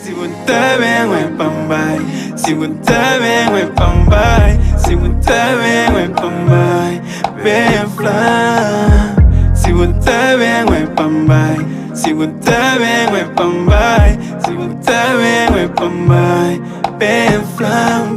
Si bu ta ben, oi pa N bai. Si bu ta ben, oi pa N bai. Si bu ta ben, oi pa N bai. Ben fla. Si bu ta ben, oi pa N bai. Si bu ta ben, oi pa N bai. Si bu ta ben, oi pa N bai. Ben fla.